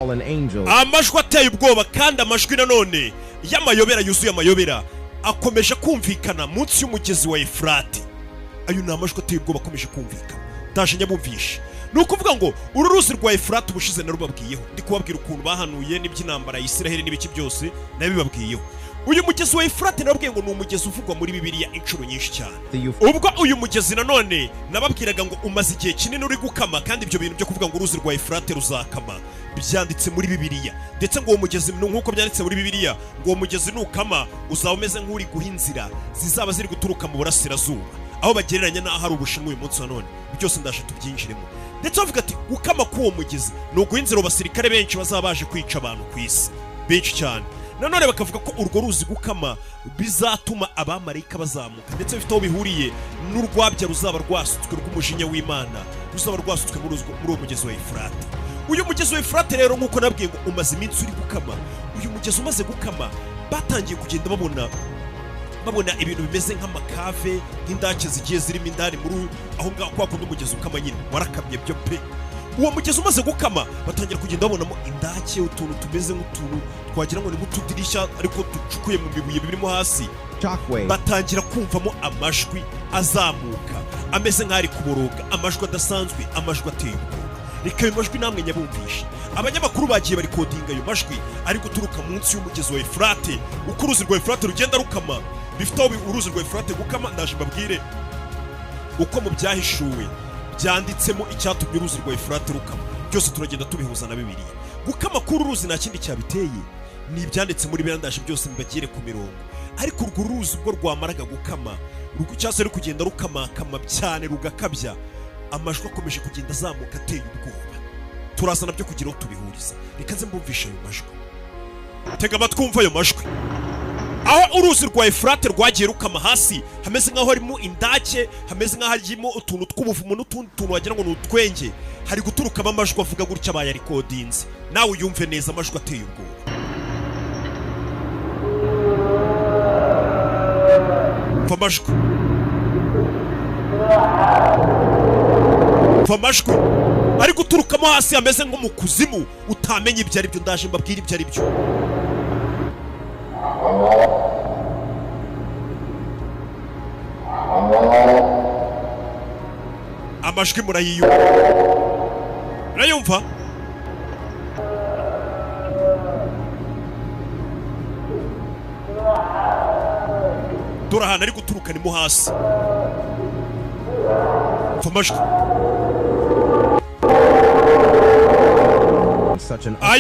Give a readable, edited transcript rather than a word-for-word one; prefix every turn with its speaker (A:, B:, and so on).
A: Fallen angels
B: Amajwi ateye ubwoba kandi amajwi nanone y'amayobera, yuzuye amayobera, akomeje kumvikana munsi y'umugezi wa Efurati. Ayo ni amajwi ateye ubwoba akomeje kumvikana, ndaje nyabumvishe. Ni ukuvuga ngo uru ruzi rwa Efurati, ubushize narubabwiyeho, ndi kubabwira ukuntu bahanuye n'iby'intambara ya Isiraheli n'ibiki byose nabibabwiyeho. Uyu mugezi wa Efurati nababwiye ngo ni umugezi uvugwa muri Bibiliya inshuro nyinshi cyane.
A: The Euphrates
B: Ubwo uyu mugezi nanone nababwiraga ngo umaze igihe kinini uri gukama, kandi ibyo bintu byo kuvuga ngo uruzi rwa Efurate ruzakama byanditse muri Bibiliya. Ndetse ngo uwo mugezi, nk'uko byanditse muri Bibiliya, ngo uwo mugezi nukama uzaba umeze nk'uri guha inzira zizaba ziri guturuka mu burasirazuba, aho bagereranya n'aho ari Ubushinwa uyu munsi wa none. Byose ndaje tubyinjiremo. Ndetse bavuga ati gukama k'uwo mugezi ni uguha inzira abasirikare benshi bazaba baje kwica abantu ku isi, benshi cyane. Nanone bakavuga ko urwo ruzi gukama bizatuma abamarayika bazamuka, ndetse bifite aho bihuriye n'urwabya ruzaba rwasutswe rw'umujinya w'Imana, ruzaba rwasutswe muri uwo mugezi wa Efurate. Uyu mugezi wa Efurate rero, nk'uko nabwiye ngo umaze iminsi uri gukama, uyu mugezi umaze gukama batangiye kugenda babona ibintu bimeze nk'amakave, nk'indake zigiye zirimo indani muri aho ngaho. Kwa kundi umugezi ukama nyine, warakamye byo pe. Uwo mugezi umaze gukama batangira kugenda babonamo indake, utuntu tumeze nk'utuntu twagira ngo ni nk'utudirishya ariko ducukuye mu bibuye birimo hasi.
A: Shockwave
B: Batangira kumvamo amajwi azamuka ameze nk'ari kuboroga, amajwi adasanzwe, amajwi ateye ubwoba. Reka ayo majwi namwe nyabumvishe. Abanyamakuru bagiye barikodinga ayo majwi ari guturuka munsi y'umugezi wa Efurate. Uko uruzi rwa Efurate rugenda rukama, bifite aho uruzi rwa Efurate gukama, ndaje mbabwire uko mu Byahishuwe byanditsemo icyatumye uruzi rwa Efurate rukama. Byose turagenda tubihuza na Bibiliya. Gukama k'uru ruzi nta kindi cyabiteye, ni ibyanditse muri Bibiliya. Ndaje byose mbagire ku mirongo. Ariko urwo ruzi ubwo rwamaraga gukama, cyangwa se ruri kugenda rukamakama cyane rugakabya, amajwi akomeje kugenda azamuka ateye ubwoba. Turaza nabyo kugira aho tubihuriza. Reka nze mbumvishe ayo majwi. Tega amatwi wumve ayo majwi. Aho uruzi rwa Efurate rwagiye rukama hasi hameze nk'aho harimo indake, hameze nk'aho harimo utuntu tw'ubuvumo n'utundi tuntu wagira ngo ni utwenge, hari guturukamo amajwi avuga gutya. Bayarikodinze, nawe uyumve neza, amajwi ateye ubwoba. Umva amajwi, umva amajwi ari guturukamo hasi hameze nko mu kuzimu, utamenya ibyo ari byo. Ndaje mbabwire ibyo ari byo. Amajwi murayiyumva, murayumva. Dore ahantu ari guturuka ni mo hasi. Umva amajwi.
A: Such an
B: Ayo.